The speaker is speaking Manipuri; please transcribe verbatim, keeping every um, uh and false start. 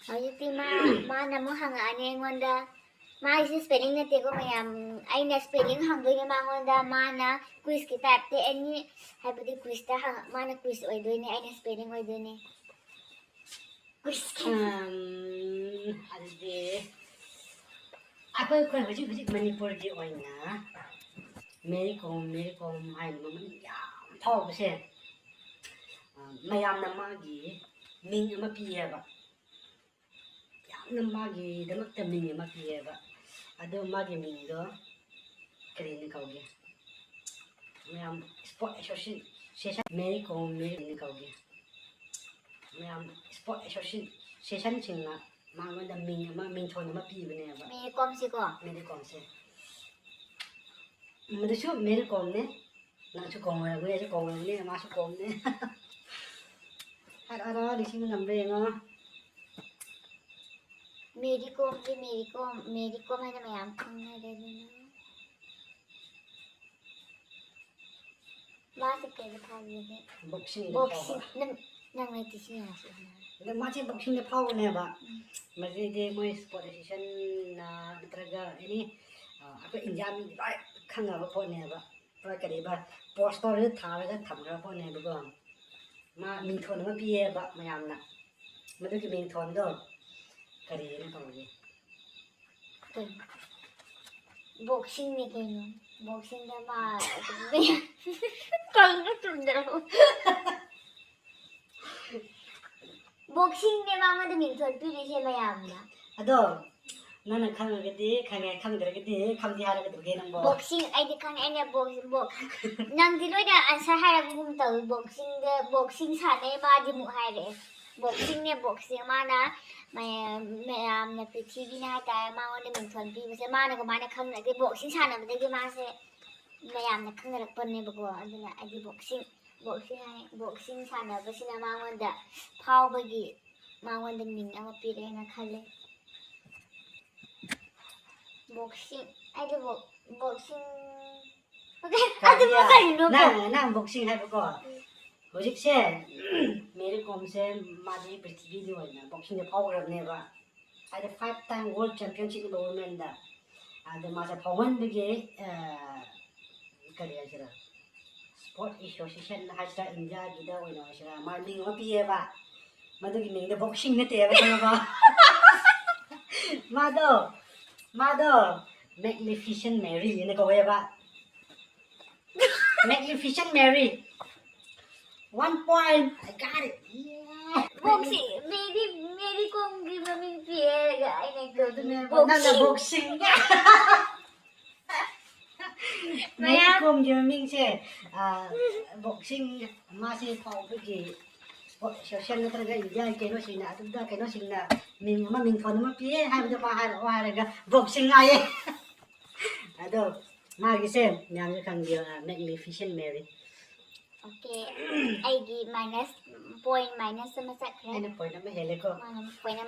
ꯍꯧꯖꯤꯛꯇꯤ ꯃꯥ ꯃꯥꯅ ꯑꯃꯨꯛ ꯍꯪꯉꯛꯑꯅꯤ ꯑꯩꯉꯣꯟꯗ꯫ ꯃꯥꯒꯤꯁꯦ spelling ꯅꯠꯇꯦꯀꯣ ꯃꯌꯥꯝ, ꯑꯩꯅ spelling ꯍꯪꯗꯣꯏꯅꯦ ꯃꯉꯣꯟꯗ꯫ ꯃꯥꯅ quiz ꯀꯤ type ꯇ ꯑꯦꯅꯤ, ꯍꯥꯏꯕꯗꯤ quiz ꯇ ꯍꯪ- ꯃꯥꯅ quiz ꯑꯣꯏꯗꯣꯏꯅꯦ, ꯑꯩꯅ spelling ꯑꯣꯏꯗꯣꯏꯅꯦ꯫ Quiz ꯀꯤ ꯑꯝ, ꯑꯗꯨꯗꯤ ꯑꯩꯈꯣꯏ ꯑꯩꯈꯣꯏ ꯍꯧꯖꯤꯛ ꯍꯧꯖꯤꯛ ꯃꯅꯤꯄꯨꯔꯒꯤ ꯑꯣꯏꯅ ꯃꯦꯔꯤ ꯀꯣꯝ, ꯃꯦꯔꯤ ꯀꯣꯝ ꯍꯥꯏꯅ ꯃꯃꯤꯡ ꯌꯥꯝ ꯐꯥꯎꯕꯁꯦ, ꯑ, ꯃꯌꯥꯝꯅ ꯃꯥꯒꯤ ꯃꯤꯡ ꯑꯃ ꯄꯤꯌꯦꯕ꯫ ꯌꯥꯝꯅ ꯃꯥꯒꯤꯗꯃꯛꯇ ꯃꯤꯡ ꯑꯃ ꯄꯤꯌꯦꯕ꯫ ꯑꯗꯣ ꯃꯥꯒꯤ ꯃꯤꯡꯗꯣ ꯀꯔꯤꯅ ꯀꯧꯒꯦ? ꯃꯌꯥꯝ sport association, ꯃꯦꯔꯤ ꯀꯣꯝ, ꯃꯦꯔꯤ ꯀꯣꯝꯅ ꯀꯧꯒꯦ꯫ ꯃꯌꯥꯝ sport association ꯁꯤꯡꯅ ꯃꯉꯣꯟꯗ ꯃꯤꯡ ꯑꯃ, ꯃꯤꯡꯊꯣꯟ ꯑꯃ ꯄꯤꯕꯅꯦꯕ꯫ ꯃꯦꯔꯤ ꯀꯣꯝꯁꯤꯀꯣ? ꯃꯦꯔꯤ ꯀꯣꯝꯁꯦ꯫ ꯃꯗꯨꯁꯨ ꯃꯦꯔꯤ ꯀꯣꯝꯅꯦ꯫ ꯅꯪꯁꯨ ꯀꯣꯝ ꯑꯣꯏꯔꯝꯒꯅꯤ, ꯑꯩꯁꯨ ꯀꯣꯝ ꯑꯣꯏꯔꯝꯒꯅꯤ, ꯃꯥꯁꯨ ꯀꯣꯝꯅꯦ꯫ ꯍꯥꯏꯔꯣ, ꯍꯥꯏꯔꯣ, ꯅꯤꯡꯁꯤꯡꯕ ꯉꯝꯕ꯭ꯔꯥ ꯌꯦꯡꯉꯣ꯫ ꯃꯦꯔꯤ ꯀꯣꯝꯁꯦ, ꯃꯦꯔꯤ ꯀꯣꯝ, ꯃꯦꯔꯤ ꯀꯣꯝ ꯍꯥꯏꯅ ꯃꯌꯥꯝ ꯈꯪꯅꯔꯦꯗꯅ꯫ ꯃꯥꯁꯦ ꯀꯩꯗ ꯐꯥꯎꯒꯦ? Boxing ꯗ ꯐꯥꯎꯕ꯫ Boxing, ꯅꯪ, ꯅꯪ ꯂꯩꯇꯦ ꯁꯤ ꯌꯥꯁꯤ꯫ ꯑꯗꯣ ꯃꯥꯁꯦ boxing ꯗ ꯐꯥꯎꯕꯅꯦꯕ꯫ ꯎꯝ꯫ ꯃꯁꯤꯗꯤ ꯃꯣꯏ sport association ꯅ ꯅꯠꯇ꯭ꯔꯒ ꯑꯦꯅꯤ, ꯑ, ꯑꯩꯈꯣꯏ ꯏꯟꯗꯤꯌꯥ ꯃꯤ ꯂꯣꯏ ꯈꯪꯅꯕ ꯄꯣꯠꯅꯦꯕ꯫ ꯄꯨꯔꯥ ꯀꯔꯤꯕ, poster ꯗ ꯊꯥꯔꯒ ꯊꯝꯈ꯭ꯔ ꯄꯣꯠꯅꯦꯕꯀꯣ꯫ ꯃꯥ ꯃꯤꯡꯊꯣꯟ ꯑꯃ ꯄꯤꯌꯦꯕ ꯃꯌꯥꯝꯅ꯫ ꯃꯗꯨꯒꯤ ꯃꯤꯡꯊꯣꯟꯗꯣ ꯀꯔꯤꯅ ꯀꯧꯒꯦ? ꯀꯩꯅꯣ? Boxing ꯅꯤ ꯀꯩꯅꯣ꯫ Boxing ꯗ ꯃꯥ ꯑꯗꯨꯝ ꯀꯪꯉ ꯇꯨꯝꯗ꯭ꯔꯣ? Boxing ꯅꯦ ꯃꯉꯣꯟꯗ ꯃꯤꯡꯊꯣꯟ ꯄꯤꯔꯤꯁꯦ ꯃꯌꯥꯝꯅ꯫ ꯑꯗꯣ ꯅꯪꯅ ꯈꯪꯉꯒꯗꯤ ꯈꯪꯉꯦ, ꯈꯪꯗ꯭ꯔꯒꯗꯤ ꯈꯪꯗꯦ ꯍꯥꯏꯔꯒꯗꯧꯒꯦ ꯅꯪꯕꯣ? Boxing, ꯑꯩꯗꯤ ꯈꯪꯉꯦ, ꯑꯩꯅ box-, box-, ꯅꯪꯗꯤ ꯂꯣꯏꯅ answer ꯍꯥꯏꯔꯛꯄꯒꯨꯝ ꯇꯧꯏ꯫ Boxing ꯗ, boxing ꯁꯥꯟꯅꯩ ꯃꯥꯗꯤ ꯑꯃꯨꯛ ꯍꯥꯏꯔꯛꯑꯦ꯫ Boxing ꯅꯦ, boxing꯫ ꯃꯥꯅ ꯃꯌꯥꯝ, ꯃꯌꯥꯝꯅ ꯄ꯭ꯔꯤꯊꯤꯕꯤꯅ ꯍꯥꯏꯇꯥꯔꯦ ꯃꯉꯣꯟꯗ ꯃꯤꯡꯊꯣꯟ ꯄꯤꯕꯁꯦ ꯃꯥꯅ ꯀꯃꯥꯏꯅ ꯈꯪꯅꯒꯦ? Boxing ꯁꯥꯟꯅꯕꯗꯒꯤ ꯃꯥꯁꯦ ꯃꯌꯥꯝꯅ ꯈꯪꯅꯔꯛꯄꯅꯦꯕꯀꯣ꯫ ꯑꯗꯨꯅ ꯑꯩꯗꯤ boxing, boxing ꯍꯥꯏ, boxing ꯁꯥꯟꯅꯕꯁꯤꯅ ꯃꯉꯣꯟꯗ ꯐꯥꯎꯕꯒꯤ ꯃꯉꯣꯟꯗ ꯃꯤꯡ ꯑꯃ ꯄꯤꯔꯛꯑꯦꯅ ꯈꯜꯂꯦ꯫ Boxing, ꯑꯩꯗꯤ bo-, boxing, okay, ꯑꯗꯨꯕꯨ ꯀꯔꯤꯅꯣ? ꯅꯪ, ꯅꯪ boxing ꯍꯥꯏꯕꯀꯣ? ꯎꯝ꯫ ꯍꯧꯖꯤꯛꯁꯦ ꯃꯦꯔꯤ ꯀꯣꯝꯁꯦ ꯃꯥꯗꯤ ꯄ꯭ꯔꯤꯊꯤꯕꯤꯒꯤ ꯑꯣꯏꯅ ꯕꯣꯛꯁꯤꯡꯗ ꯐꯥꯎꯈ꯭ꯔꯕꯅꯦꯕ, ꯍꯥꯏꯗꯤ five time world championship ꯏꯟꯕ ꯋꯨꯃꯦꯟꯗ꯫ ꯑꯗ ꯃꯥꯁꯦ ꯐꯥꯎꯍꯟꯕꯒꯤ ꯀꯔꯤ ꯍꯥꯏꯁꯤꯔꯥ, ꯁ꯭ꯄꯣꯔꯠ ꯑꯦꯁꯣꯁꯤꯌꯦꯁꯟ ꯍꯥꯏꯁꯤꯔꯥ, ꯏꯟꯗꯤꯌꯥꯒꯤꯗ ꯑꯣꯏꯅ ꯍꯥꯏꯁꯤꯔꯥ, ꯃꯥ ꯃꯤꯡ ꯑꯃ ꯄꯤꯌꯦꯕ꯫ ꯃꯗꯨꯒꯤ ꯃꯤꯡꯗ ꯕꯣꯛꯁꯤꯡ ꯅꯠꯇꯦꯕ, ꯈꯪꯉꯕ? ꯃꯥꯗꯣ ꯃꯥꯗꯣ ꯃꯦꯒꯅꯤꯐꯤꯁꯦꯟ ꯃꯦꯔꯤ ꯍꯥꯏꯅ ꯀꯧꯋꯦꯕ꯫ Magnificent Mary. One point. I got it. Yeah. Boxing Mary Mary ꯀꯣꯝꯒꯤ ꯃꯃꯤꯡ ꯄꯤꯔꯒ ꯑꯩꯅ ꯑꯗꯨꯅꯦꯕ, ꯅꯪꯅ ꯕꯣꯛꯁꯤꯡ꯫ ꯃꯦꯔꯤ ꯃꯌꯥꯝ ꯀꯣꯝꯒꯤ ꯃꯃꯤꯡꯁꯦ ꯕꯣꯛꯁꯤꯡ, ꯃꯥꯁꯦ ꯐꯥꯎꯕꯒꯤ ꯁꯣꯁꯤꯌꯦꯜ ꯅꯠꯇ꯭ꯔꯒ ꯏꯟꯗꯤꯌꯥꯒꯤ ꯀꯩꯅꯣꯁꯤꯡꯅ, ꯑꯗꯨꯗ ꯀꯩꯅꯣꯁꯤꯡꯅ ꯃꯤꯡ ꯑꯃ, ꯃꯤꯡꯊꯣꯟ ꯑꯃ ꯄꯤꯌꯦ ꯍꯥꯏꯕꯗꯣ ꯃꯥ ꯍꯥꯏꯔꯛꯑꯣ ꯍꯥꯏꯔꯒ ꯕꯣꯛꯁꯤꯡ ꯍꯥꯏꯌꯦ꯫ ꯑꯗꯣ ꯃꯥꯒꯤꯁꯦ ꯃꯌꯥꯝꯁꯨ ꯈꯪꯕꯤꯌꯣ, ꯃꯦꯒꯅꯤꯐꯤꯁꯦꯟ ꯃꯦꯔꯤ꯫ ꯑꯣꯀꯦ, ꯑꯩꯒꯤ ꯃꯥꯏꯅꯁ ꯄꯣꯏꯟ ꯃꯥꯏꯅꯁ ꯑꯃ ꯆꯠꯈ꯭ꯔꯦ꯫ ꯑꯩꯅ ꯄꯣꯏꯟ ꯑꯃ ꯍꯦꯜꯂꯦꯀꯣ꯫ ꯄꯣꯏꯟ ꯑꯃ